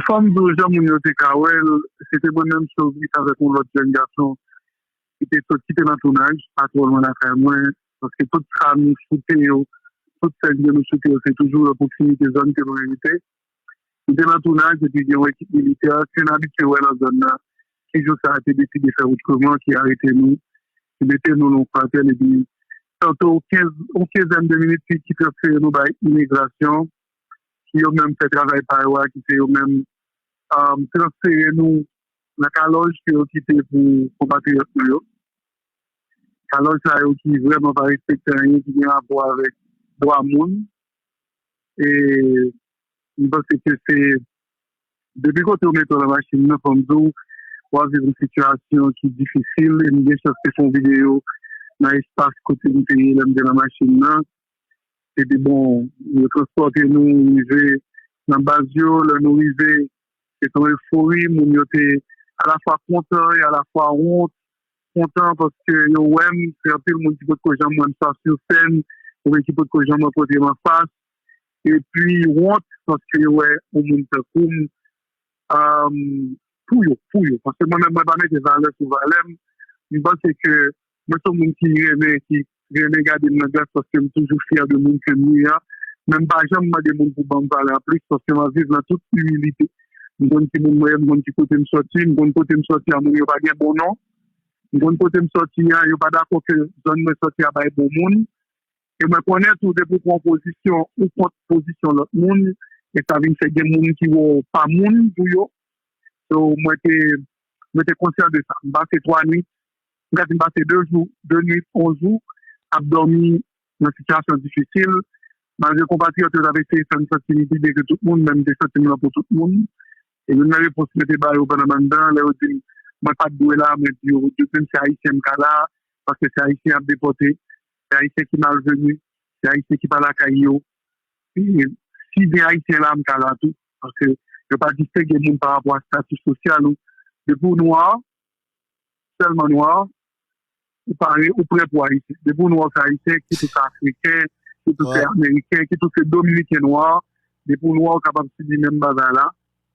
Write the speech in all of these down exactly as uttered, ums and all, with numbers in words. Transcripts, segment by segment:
Fò m di w, jan moun yo te ka wè l, se te mwen menm Chauvis avèk yon lòt jèn gason ki te sot, ki te nan tounaj, pa twò lwen lakay mwen, paske tout sa nou choute yo, tout sèn ke nou choute yo, se toujou nan pwoksimite zòn ke nou rete. Nou te nan tounaj, epi gen yon ekip militè ke n abitye wè nan zòn nan, ki jou sa a te deside fè woutreman, ki arete nou, ki mete nou nan yon fratèl, epi tanto kenz, yon kenzèn de minit, ki, ki transfere nou bay imigrasyon, ki yo menm fè travay pa yo a, ki se yo menm um, transfere nou nan kalòj ke yo kite pou konpatriyòt nou yo. Kalòj sa yo ki vrèman pa respekte anyen ki gen rapò avèk dwa moun. E m panse ke se depi kote yo mete w nan machin nan, fò m di w, w ap viv yon sitiyasyon ki difisil. E m gen chans te fè yon videyo nan espas kote m te ye lè m te nan machin nan. Epi bon, yo transpòte nou rive nan baz yo. Lè nou rive, se te yon efori, moun yo te alafwa kontan e alafwa wont. Kontan paske yo wè m, se anpil moun ki potko janm wè m swa sou sèn, oubyen ki potko janm rankontre m anfas. Epi wont paske yo wè yon moun tankou m, um, pou yo, pou yo. Paske mwen menm, mwen pa mete valè sou valè m. M panse ke mwen se yon moun ki renmen, ki renmen gade m nan glas paske m toujou fyè de moun ke m ye a. Men m pa janm mande moun pou ban m valè anplis paske m ap viv nan tout imilite. M konn ki moun mwen ye, m konn ki kote m sòti, m konn kote m sòti a, moun yo pa gen bon non. M konn kote m sòti a, yo pa dakò ke zòn mwen sòti a bay bon moun. E mwen konnen tou, depi w pran pozisyon ou kont pozisyon lòt moun, e sa vin fè gen moun ki wè w pa moun pou yo. So, mwen te, mwen te konsyan de sa. M pase twa nwit, m ka di m pase de jou, de nwit, yon jou, ap dòmi nan sitiyasyon difisil. Malgre konpatriyòt yo t ap eseye fè m santi m pi byen ke tout moun, men m te santi m lan pou tout moun. E youn nan repons mwen te ba yo pandan m anndan, lè yo di m mwen pa t dwe la, mwen di yo, yo di m se Ayisyen m ka la, paske se Ayisyen y ap depòte, se Ayisyen ki malveni, se Ayisyen ki pa lakay yo. E si gen Ayisyen la, m ka la tou, paske yo pa distenge moun pa rapò a estati sosyal ou. Depi w nwa, sèlman nwa, ou pare, ou prè pou Ayisyen. Depi w nwa, ou se Ayisyen, kit ou se Afriken, kit ou se Ameriken, kit ou se Dominiken nwa, depi w nwa, ou kapab sibi menm bagay la.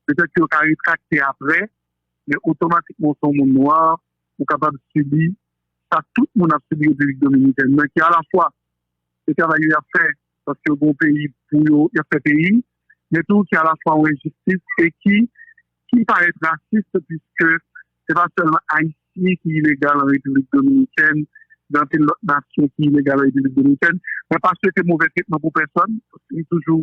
Petèt ke yo ka retrakte apre, men otomatikman, ou se yon moun nwa, ou kapab sibi sa tout moun ap sibi Repiblik Dominikèn nan, ki alafwa se travay yo y ap fè, paske yo gen yon peyi pou yo, y ap fè peyi, men tou ki alafwa yon enjistis e ki, ki parèt rasis, piske se pa sèlman Ayisyen ki ilegal an Repiblik Dominikèn, gen anpil lòt nasyon ki ilegal an Repiblik Dominikèn. Mwen pa swete movè tretman pou pèsòn, paske m toujou,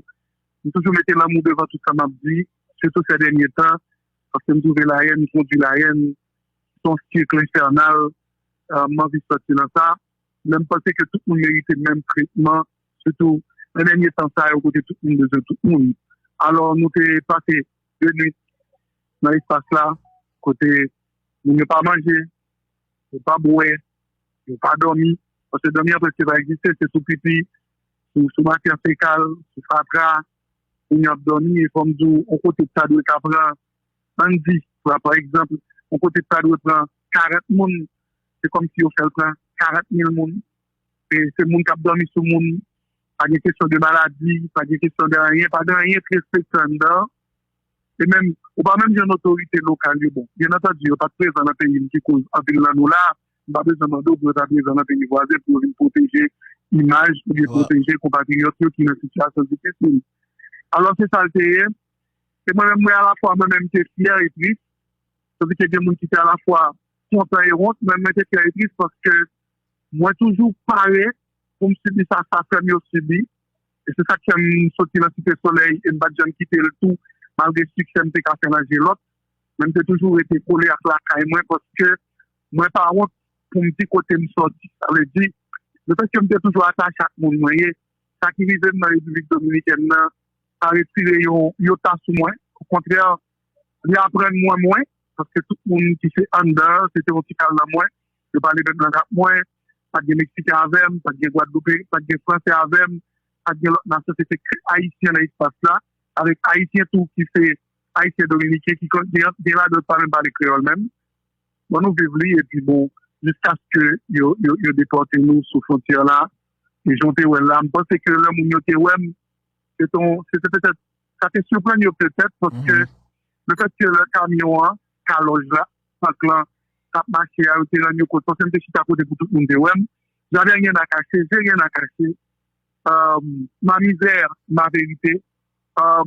m toujou mete lanmou devan tout sa m ap di, sitou sè dènye tan, paske m twouve layèn, m kondi layèn, se yon sik enfènal, euh, m anvi sòti nan sa. Men m panse ke tout moun merite menm tretman, sitou nan dènye tan sa yo kote tout moun bezwen tout moun. Alò, nou te pase de nwit nan espas la, kote moun yo pa manje, yo pa bwè, yo pa dòmi, paske dòmi an prèske pa egziste, se sou pipi, sou, sou matyè fekal, sou fatra, moun yo ap dòmi, e fò m di w, yon kote ki ta dwe ka pran, ann di, pa, pa egzanp, yon kote ki ta dwe pran karant moun, se kòmsi yo fè l pran karant mil moun. E se moun k ap dòmi sou moun, pa gen kesyon de maladi, pa gen kesyon de anyen, pa gen anyen ki respekte anndan. E menm, ou pa menm jwenn otorite lokal yo. Bon, byen antandi, yo pa t prezan nan peyi m ki koz anpil nan nou la, m pa bezwen mande w pou yo ta prezan nan peyi vwazen pou yo vin pwoteje imaj oubyen pwoteje konpatriyòt yo ki nan sitiyasyon difisil. Alò, se sa l te ye. E mwen menm, mwen alafwa, mwen menm, m te fyè e tris. Tandis ke gen moun ki te alafwa kontan e wont, men mwen te fyè e tris paske mwen toujou pare pou m sibi sa, sa frè m yo sibi. E se sa k fè m soti nan Site Solèy e m pa t janm kite l tou, malgre siksè m te ka fè nan je lòt. Men m te toujou rete kole ak lakay mwen paske mwen pa wont pou m di kote m sòti. Sa vle di, lefètke m te toujou atache ak moun mwen ye, sa ki rive m nan Repiblik Dominikèn nan, pa retire yon yota sou mwen. Okontrè, li aprann mwen mwen, paske tout moun ki se anndan an, se te yon ti kal nan mwen. Yo pale menm lang ak mwen, pa t gen Meksiken avè m, pa t gen Gwadloupen, pa t gen Fransè avè m, pa t gen lòt nasyon, se te ke Ayisyen nan espas la, avèk Ayisyen tou ki se Ayisyen Dominiken, ki konn, gen, gen ladan yo pa menm pale kreyòl menm. Bon, nou viv li, epi bon, jiskaske yo, yo, yo depòte nou sou fwontyè la, e jan w te wè l la, m panse ke lè moun yo te wè m, se te, se te petèt, sa te siprann yo petèt, paske Lefètke lè kamyon an, kalòj la, tank lan, t ap mache a, yo te rann yo kont, paske m te chita kote pou tout moun te wè m. J'avais rien à cacher, j'ai rien à cacher. Euh, ma misère, ma vérité. Euh,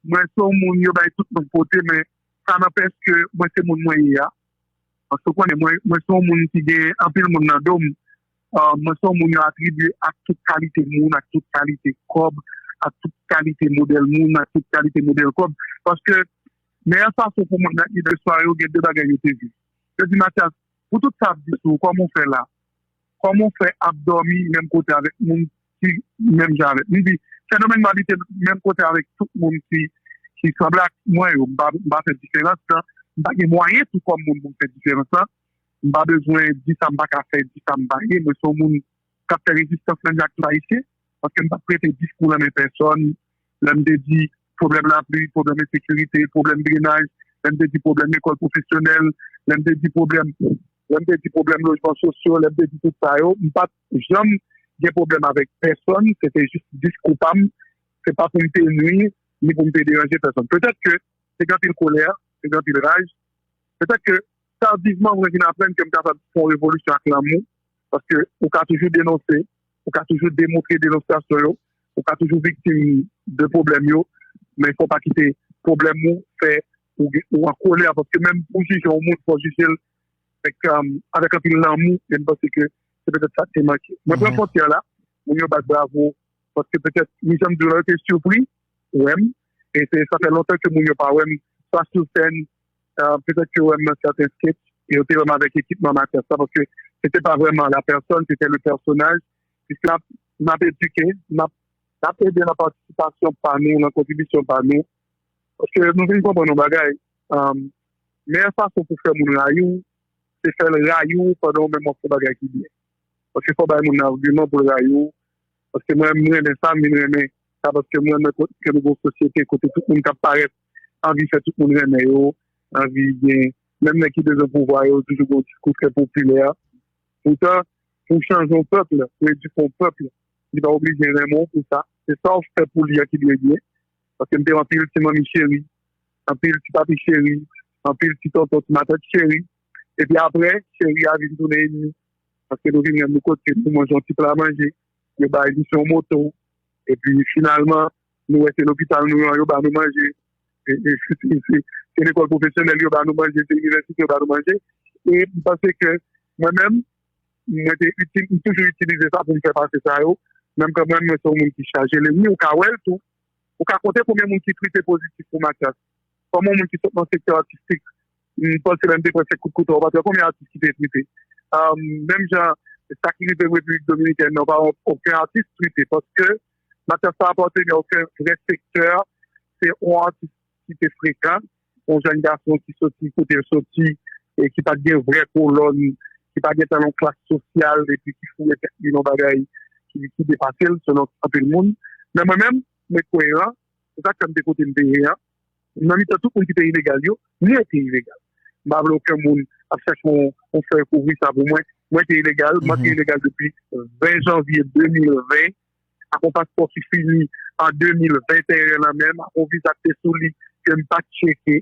mwen se yon moun yo bay tout moun pote, men sa n'empêche que mwen se moun mwen ye a. Paske w konnen, mwen, mwen se yon moun ki gen anpil moun nan do m. Euh, mwen se yon moun yo atribye ak tout kalite moun, ak tout kalite kòb, ak tout kalite modèl moun, ak tout kalite modèl kòb. Paske meyè fason pou moun nan ide swa yo gen de bagay yo te viv. Yo di, Mathias, pou tout sa ap di sou ou, kòman w fè la? Kòman w fè ap dòmi menm kote avèk moun ki menm jan avèk mwen? M di, fenomen m abite menm kote avèk tout moun ki, ki sanble ak mwen yo. M pa, m pa fè diferans lan. M pa gen mwayen tou kòm moun pou m fè diferans lan. M pa bezwen di sa m pa ka fè, di sa m pa ye. Mwen se yon moun k ap fè rezistans menm jan ak tout Ayisyen. Paske m p ap prete diskou nan men pèsòn. Lè m te di pwoblèm lapli, pwoblèm ensekirite, pwoblèm drenaj, lè m te di pwoblèm lekòl pwofesyonèl, lè m te di pwoblèm, lè m te di pwoblèm lojman sosyo, lè m te di tout sa yo, m pa t janm gen pwoblèm avèk pèsòn, se te jis diskou pa m, se pa pou m te nwi, ni pou m te deranje pèsonn. Petèt ke se gen anpil kolè, se gen anpil raj, petèt ke tardivman mwen vin aprann ke m kapab fè yon revolisyon ak lanmou, paske ou ka toujou denonse, ou ka toujou demontre denonsyasyon yo, ou ka toujou viktim de pwoblèm yo, men fò w pa kite pwoblèm ou fè ou, ou an kolè, paske menm pou w jije yon moun, fò w jije l avèk, um, avèk anpil lanmou, e m panse ke se petèt sa k te manke. Mwen pran fwontyè la, moun yo bat bravo, paske petèt, ni jan m di w la, yo te sipri wè m, e se, sa fè lontan ke moun yo pa wè m, swa sou sèn, euh, petèt ke yo wè m nan sèten sketch, e yo te wè m avèk ekipman Mathias la, paske se te pa vrèman la pèsòn, se te le pèsonaj, piske n ap, n ap edike, n ap, n ap ede nan patisipasyon pa nou, nan kontribisyon pa nou, paske nou vin konprann yon bagay, um, meyè fason pou fè moun rayi w, se fè l rayi w pandan w menm w ap fè bagay ki byen. Paske fò w bay moun nan agiman pou l rayi w. Paske mwen, m renmen sa, m vin renmen sa, paske m renmen ke nou gen yon sosyete kote tout moun k ap parèt anvi fè tout moun renmen yo, anvi gen, menm nèg ki bezwen pouvwa yo, toujou gen yon diskou trè popilè. Poutan, pou w chanje yon pèp, pou w edike yon pèp, li pa oblije renmen w pou sa. Se sa w fè pou li an ki dwe byen. Paske m te anpil ti manmi cheri, anpil ti papi cheri, anpil ti tonton, ti matant cheri. Epi apre, cheri a vin tounen enmi. Paske nou vin rann nou kont ke nou manje yon ti pla manje, yo bay nou se yon moto, epi finalman, nou wè se lopital nou an, yo ba nou manje, e, e, se, se, se lekòl pwofesyonèl yo ba nou manje, se inivèsite yo ba nou manje. E m panse ke mwen menm, mwen te itil, m toujou itilize sa pou m fè pase sa yo. Menm kanmenm, mwen se yon moun ki chaje leni, ou ka wè l tou. Ou ka konte konbyen moun ki twite pozitif pou Mathias. Kòm yon moun ki sot nan sektè atistik, m panse lè m te pran senk kout kouto, ou pa t wè konbyen atis ki te twite. Um, menm jan, sa ki rive Repiblik Dominikèn nan, pa okenn atis twite, paske Mathias pa apateni a okenn vrè sektè, se yon atis ki te frekan, yon jèn gason ki soti kote l soti, e ki pa t gen vrè kolòn, ki pa gen tan yon klas sosyal, epi ki foure tèt li nan bagay ki, ki depase l, selon anpil moun. Men mwen menm, mwen koeran, se sa k fè m te kote m te ye an. Nan mitan tout moun ki te ilegal yo, mwen te ilegal. M pa vle okenn moun ap chèche yon, yon fèy kouvri sa pou mwen. Mwen te ilegal, mwen te ilegal depi ven janvye de mil ven, ak yon paspò ki fini an de mil venteyen nan men m, ak yon viza ki te sou li ke m pa t tcheke,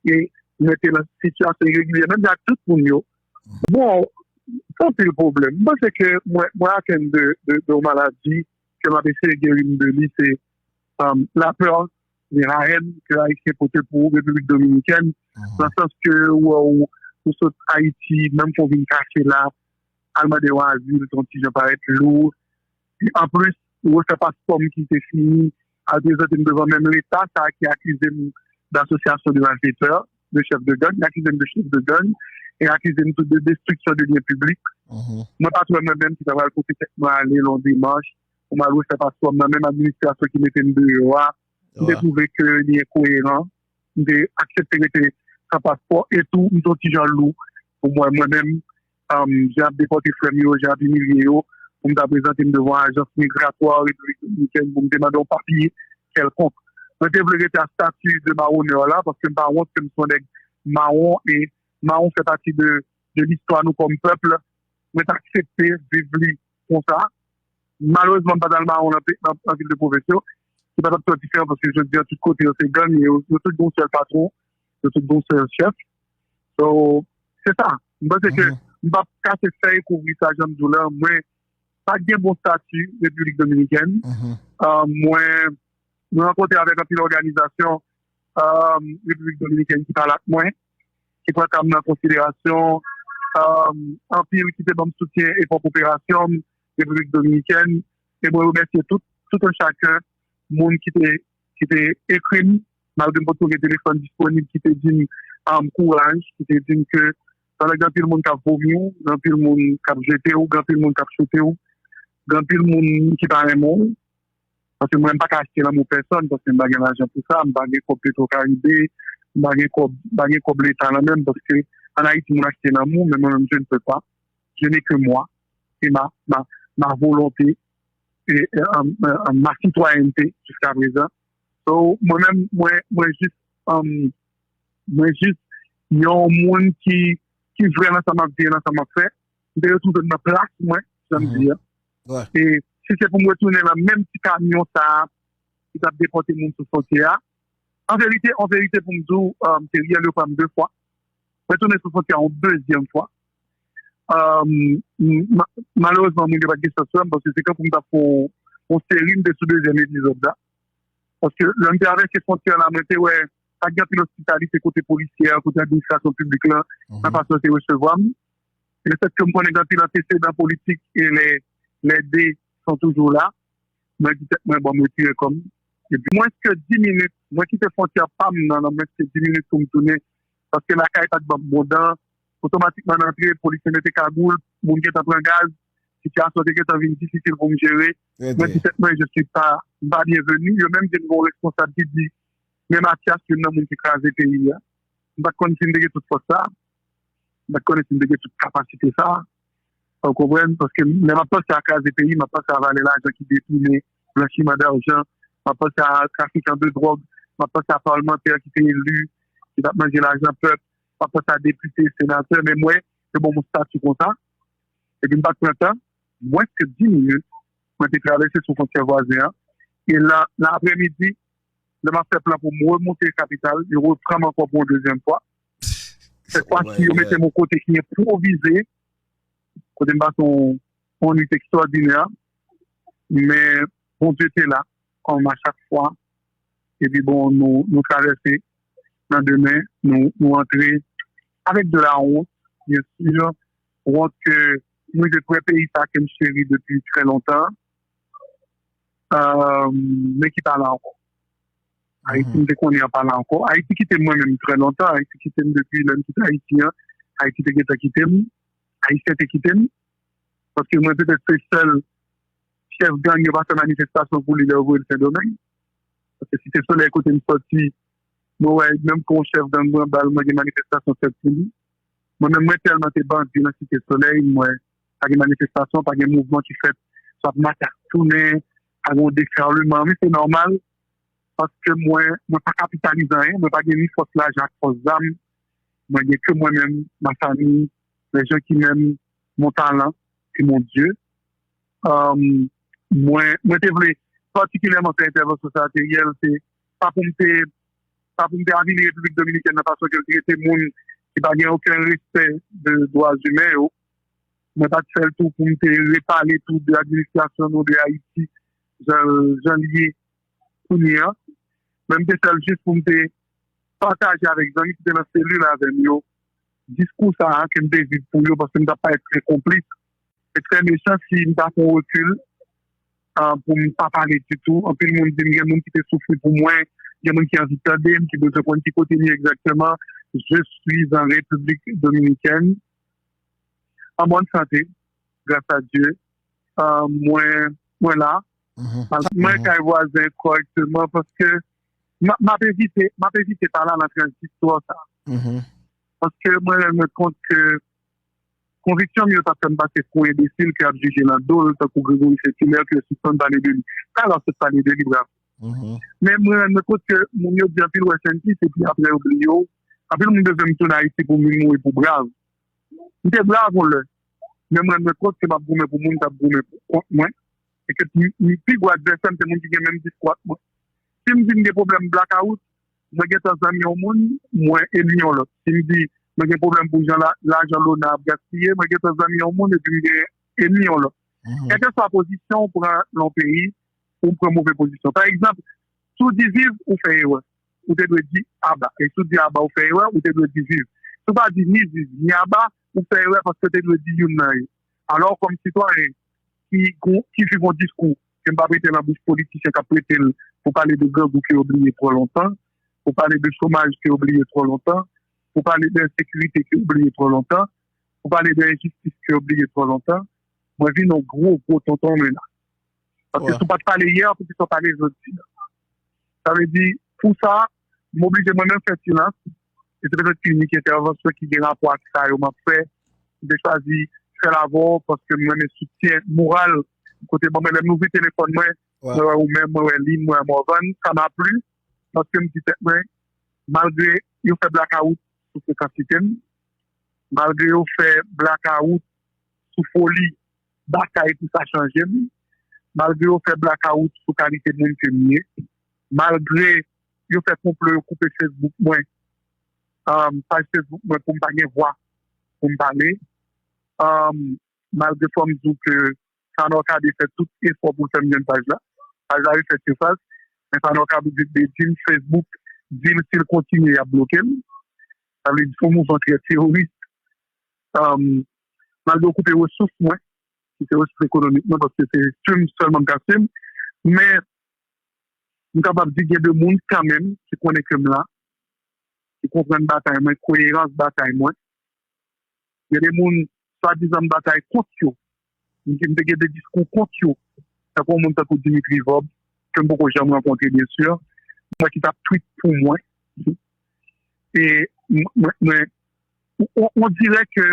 e mwen te nan sitiyasyon iregilyè, menm jan ak tout moun yo. Bon, se anpil pwoblèm. M panse ke mwen, mwen atenn de, de, de yon maladi ke m ap eseye geri m de li, se, um, lapè, la haine ke Ayisyen pote pou Repiblik Dominikèn, nan sans ke ou, ou, ou sot Ayiti, menm ke w vin kache la, al mande yon azil, se yon ti jan parèt lou. Pi anplis, ou refè paspò m ki te fini, al prezante m devan menm Leta, sa a ki akize m d'association de malfaiteurs, de chef de gang, li akize m de chef de gang, e akize m tou de destriksyon de byen piblik. Mwen pa t wè mwen menm ki ta pral pote tèt mwen ale nan yon demach pou m al refè paspò m nan menm administrasyon ki mete m deyò a. M te twouve ke li enkoyeran. M te aksepte rete san paspò e tou m te yon ti jan lou pou mwen, mwen menm, um, jan y ap depòte frè m yo, jan y ap imilye yo, pou m ta prezante m devan ajans migratwa Repiblik Dominikèn pou m te mande yon papye kèlkonk. Mwen te vle rete a stati de mawonè la, paske m pa wont ke m se yon nèg mawon, e mawon fè pati de, de listwa nou kòm pèp. Mwen te aksepte viv li konsa. Malerezman, m pa t al mawon nan pe-, nan, nan vil de pwovens yo. Se pa t ap twò diferan paske jodi a, tout kote yo se gang, yo, yo tout gen yon sèl patwon. yo tout gon sèl chèf. So, se sa. M panse ke m p ap kache fèy kouvri sa, jan m di w la, mwen pa gen bon stati Repiblik Dominikèn. Mwen, mwen rankontre avèk anpil òganizasyon Repiblik Dominikèn ki pale ak mwen, ki pran ka m nan konsiderasyon, anpil ki te ban m soutyen efò koperasyon m Repiblik Dominikèn, e mwen remèsye tout, tout un chacun, moun ki te, ki te ekri m, malgre m potko gen telefòn disponib, ki te di m kouraj, ki te di m ke pandan gen anpil moun k ap vomi w, gen anpil moun k ap jete w, gen anpil moun k ap choute w, gen anpil moun ki pa renmen w, paske mwen, m pa ka achte lanmou pèsòn, paske m pa gen lajan pou sa, m pa gen kòb Petro Caribe, m pa gen kòb, m pa gen kòb Leta nan men m, paske an Ayiti, moun achte lanmou, men mwen menm, je ne peux pas. Je n'ai que moi et ma, ma, ma volonté et, euh, euh, euh, ma citoyenneté jusqu'à présent. So, mwen menm, mwen, mwen jis, um, mwen jis yon moun ki, ki vrè nan sa m ap di, nan sa m ap fè. M te retwouve m nan plas mwen, jan m di a. E si se pou m retounen nan menm ti kamyon sa a ki t ap depòte moun sou fwontyè a, an verite, an verite, pou m di w, um, Theriel, yo pran m de fwa. Mwen tounen sou fwontyè a yon dezyèm fwa. Um, m- ma- malerezman, moun yo pa t gen chans wè m, paske se kankou m t ap fè yon, yon seri, m te sou dezyèm epizòd la. Paske lè m travèse fwontyè la, mwen te wè pa t gen anpil ospitalite kote polisyè, kote administrasyon piblik lan, nan fason yo te resevwa m. E lefètke m konnen gen anpil antesedan politik e les, les dés sont toujours là, mwen di tèt mwen, bon, m retire kò m. Epi mwens ke dis minit, mwen kite fwontyè pa m nan, nan mwens ke dis minit pou m tounen, paske lakay pa t ban m bon dan. Otomatikman, n antre, polisye mete kagoul, moun gentan pran gaz, sitiyasyon te gentan vin difisil pou m jere. Mwen di tèt mwen, je suis pas, m pa byenveni. Yo menm di m gen yon responsab ki di, men Mathias, youn nan moun ki kraze peyi a. M pa t konn si m te gen tout fòs sa a. M pa t konnen si m te gen tout kapasite sa a. Ou konprann? Paske lè m ap panse a kraze peyi, m ap panse a valè lajan ki detounen, blanchiman dajan, m ap panse a trafikan de dwòg, m ap panse a palmantè ki te eli, ki t ap manje lajan pèp, m ap panse a depite, senatè, men mwen, yo ban m yon stati konsa. Epi m pa t pran tan, mwens ke dis minit, mwen te travèse sou fwontyè vwazen an. E nan, nan aprèmidi, lè m ap fè plan pou m remonte kapital, yo repran m ankò pou yon dezyèm fwa. Sèt fwa si, yo mete m yon kote ki enpwovize, kote m pase yon, yon nwit ekstwòdinè. Men Bondye te la, kòm a chak fwa. Epi bon, nou, nou travèse nan demen, nou, nou antre avec de la honte, bien sûr, honte que nou te pran peyi sa ke m cheri depi trè lontan, euh, men ki pa la ankò. Ayiti, m te konnen an pa la ankò. Ayiti kite m mwen menm trè lontan. Ayiti kite m depi lè m kite Ayiti an. Ayiti te gentan kite m. Ayisyen te kite m. Paske mwen petèt se sèl chèf gang yo pa fè manifestasyon pou li lè yo voye l Sendomeng. Paske Site Solèy kote m sòti, mwen wè menm ke yon chèf gang pran bal, mwen gen manifestasyon fèt pou li. Mwen menm, mwen tèlman te bandi nan Site Solèy, mwen pa gen manifestasyon, pa gen mouvman ki fèt, s ap mache ak tounen, pa gen yon defèleman, men se nòmal, paske mwen, mwen pa kapitalize anyen, mwen pa gen ni fòs lajan ak fòs zam, mwen gen ke mwen menm, ma famille, les gens qui m'aiment, mon talent et mon Dieu. Um, mwen, mwen te vle, patikilyèman fè entèvansyon sa a, Theriel, se pa pou m te, pa pou m te avili Repiblik Dominikèn nan fason ke l trete moun ki pa gen okenn respè de dwa imen yo. Mwen pa t fè l tou pou m te repale tou de administrasyon nou de Ayiti, jan, jan l ye kounye a. Men m te fè l jis pou m te pataje avèk zanmi ki te nan selil avè m yo diskou sa a ke m te viv pou yo, paske m t ap parèt trè konplis e trè mechan si m ta pran rekil, ah, pou m pa pale ditou. Anpil moun di m gen moun ki te soufri pou mwen, gen moun ki anvi tande m, ki bezwen konn ki kote m ye egzakteman. Je suis en République Dominicaine, en bonne santé, grâce à Dieu. Ah, mwen, mwen la. Mwen kay vwazen kòrèkteman paske m, m ap evite, m ap evite pale nan trans istwa sa. Paske mwen rann mwen kont ke konviksyon m yo t ap fè m pase pou enbesil ke ap jije nan do l, tankou Gregory Saint-Hilaire, ke yo sispann pale de li. Talè w sot pale de li, bravo. Men mwen rann mwen kont ke moun yo di anpil wè S N P, epi apre yo bliye w. Anpil moun bezwen m tounen Ayiti pou m vin mouri pou brav. M te brav yon lè, men mwen rann mwen kont ke m ap goumen pou moun k ap goumen pou kont mwen, e ke m, m, pi gwo advèsè m se moun ki gen menm diskou ak mwen. Si m di m gen pwoblèm blakawout, Mwen gentan zanmi yon moun, mwen enmi yon lòt. Si m di mwen gen pwoblèm pou jan la, lajan Lona ap gaspiye, mwen gentan zanmi yon moun epi m gen enmi yon lòt. Kèlkeswa pozisyon ou pran nan yon peyi, ou pran move pozisyon. Pa egzanp, si w di viv, ou fè erè. Ou te dwe di aba. E si w di aba, ou fè erè, ou te dwe di viv. Si w pa di ni viv, ni aba, ou fè erè paske w te dwe di youn nan yo. Alò, kòm sitwayen ki, ki viv yon diskou ke m p ap rete nan bouch politisyen k ap prete l pou pale de grangou ke yo bliye twò lontan, pou pale de chomaj ke yo bliye twò lontan, pou pale de ensekirite ke yo bliye twò lontan, pou pale de enjistis ke yo bliye twò lontan, mwen vin yon gwo, gwo tonton mena. Paske si w pa t pale yè, poukisa w pale jodi a? Sa vle di, pou sa, m oblije mwen menm fè silans. E se petèt ki inik entèvansyon ki gen rapò ak sa yo m ap fè. M te chwazi fè l avè w paske m renmen soutyen moral kote ban mwen. Lè m louvri telefòn mwen, mwen wè ou menm, mwen wè Lynn, mwen wè Morvan, sa m ap li. Paske m di tèt mwen, malgre yo fè blakawout sou frekansite m, malgre yo fè blakawout sou foli batay pou sa chanje m, malgre yo fè blakawout sou kalite moun ke m ye, malgre yo fè konplo, yo koupe Facebook mwen, um, paj Facebook mwen pou m pa gen vwa pou m pale, um, malgre fò m di w ke Sanon Cadet fè tout efò pou l fè m jwenn paj la. Paj la refè sifas, men Sanon Cadet di m Facebook di l si l kontinye y ap bloke l. Sa vle di se yon mouvman trè teworis. Um, malgre yo koupe resous mwen, ki se resous ekonomik mwen, paske se stream sèlman m ka stream, men m kapab di gen de moun kanmenm ki konnen ke m la, ki konprann batay mwen, koyerans batay mwen. Gen de moun, swadizan m batay kont yo. M, m te gen de diskou kont yo. Tankou yon moun tankou Dimitri Vorbe, ke m poko janm rankontre, byen si, mwen ki t ap tweet pou mwen. E mwen, mwen, on, on dirè ke,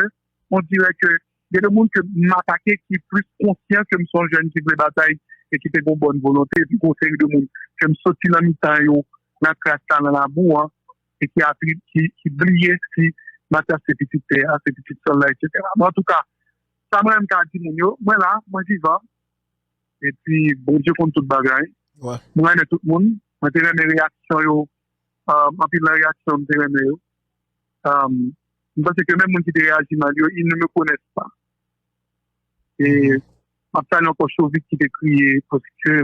on dirè ke gen de moun ke m atake ki plis konsyan ke m se yon jèn ki vle batay e ki te gen yon bòn volonte, epi gen yon seri de moun ke m soti nan mitan yo, nan kras la, nan labou an, e ki, ki, ki bliye si Matyas se pitit tè a, se pitit sòl la, etsetera. Men antouka, sa mwen menm ka di moun yo, mwen la, mwen vivan, epi Bondye konn tout bagay. Mwen renmen tout moun, mwen te renmen reyaksyon yo, um, anpil nan reyaksyon m te renmen yo. Um, m panse ke menm moun ki te reyaji mal yo, ils ne me connaissent pas. E m ap salye ankò Chovik ki te kriye, paske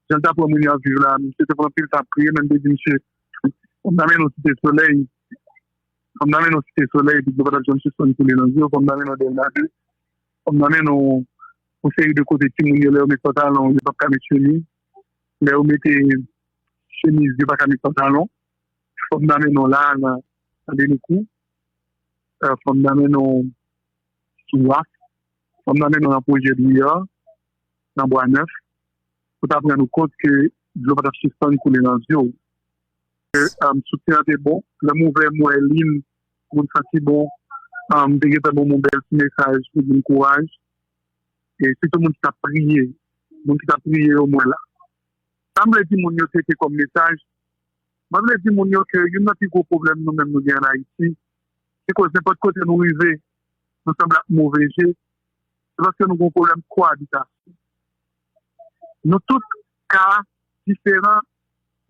jan l t ap wè moun yo ap viv la, misye te pran anpil tan ap kriye, men m te di misye, fò m ta mennen w Site Solèy, fò m ta mennen w Site Solèy, epi dlo pa t ap janm sispann koule nan zye w, fò m ta mennen w Dèlma de, fò m ta mennen w yon seri de kote timoun yo, lè yo met pantalon, yo p ap ka met chemiz, lè yo mete chemiz, yo pa ka met pantalon, fò m ta mennen w la, nan, nan Delikou, fò m ta mennen w sou Waf, fò m ta mennen w nan pwojè Dwiyè, nan Bwa Nèf, pou ta rann ou kont ke dlo pa t ap sispann koule nan zye w. Ke, um, soutyen an te bon. Lè m ouvè, m wè Lynn, moun santi bon, um, m te gentan ban m yon bèl ti mesaj pou di m kouraj. E sitou moun ki t ap priye, moun ki t ap priye yo, mwen la. Sa m vle di moun yo, se te kòm mesaj, mwen vle di moun yo ke youn nan pi gwo pwoblèm nou menm nou gen ann Ayiti, se koz nenpòt kote nou rive, nou sanble ak move je, se paske nou gen yon pwoblèm koabitasyon. Nou tout ka diferan,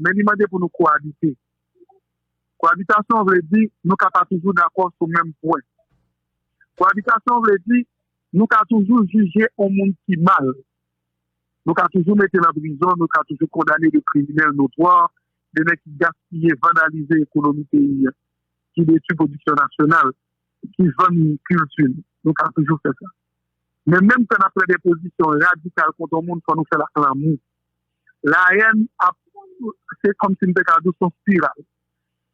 men li mande pou nou koabite. Koabitasyon vle di nou ka pa toujou dakò sou menm pwen. Koabitasyon vle di nou ka toujou jije yon moun ki mal. Nou ka toujou mete nan prizon, nou ka toujou kondane de kriminèl notwa, de nèg ki gaspiye, vandalize ekonomi peyi a, ki detwi pwodiksyon nasyonal, ki vann kilti nou. Nou ka toujou fè sa. Men menm kan n ap pran de pozisyon radikal kont yon moun, fò nou fè l ak lanmou. Lahèn ap, se kòmsi m te ka di w, se yon spiral.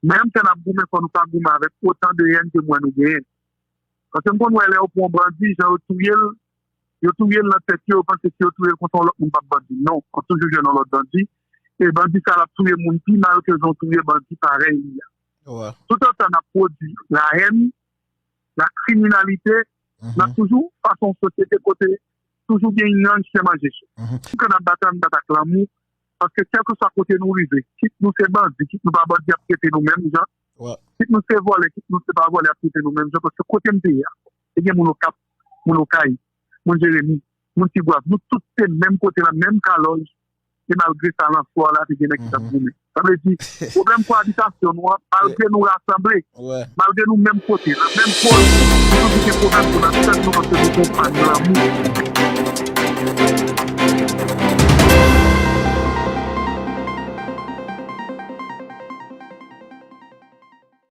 Menm kan n ap goumen, fò nou pa goumen avèk otan de hèn ke m wè nou genyen. Paske m konn wè lè yo pran yon bandi, jan yo touye l, yo touye l nan tèt yo, yo panse si yo touye l konsa yon lòt moun p ap bandi. Non, w ap toujou jwenn yon lòt bandi. E bandi sa l ap touye moun pi mal ke jan w touye bandi parèy li a. Toutotan n ap pwodui lahèn, lakriminalite, n ap toujou pase yon sosyete kote toujou gen yon chen manje chen. Pou ke n ap batay, n bat ak lanmou, paske kèlkeswa kote nou rive, kit nou se bandi, kit nou pa bandi, y ap trete nou menm jan. Kit nou se vòlè, kit nou se pa vòlè, y ap trete nou menm jan, paske kote m te ye a, te gen moun Okap, moun Okay, moun Jeremi, moun Tigwav, nou tout se menm kote la, menm kalòj, e malgre sa, nan swar la, te gen nèg ki t ap goumen. Sa vle di, pwoblèm koabitasyon nou an, malgre nou rasanble, malgre nou menm kote, nan menm pòz, nou toujou gen pwoblèm pou n ap fèt nou paske nou konprann lanmou.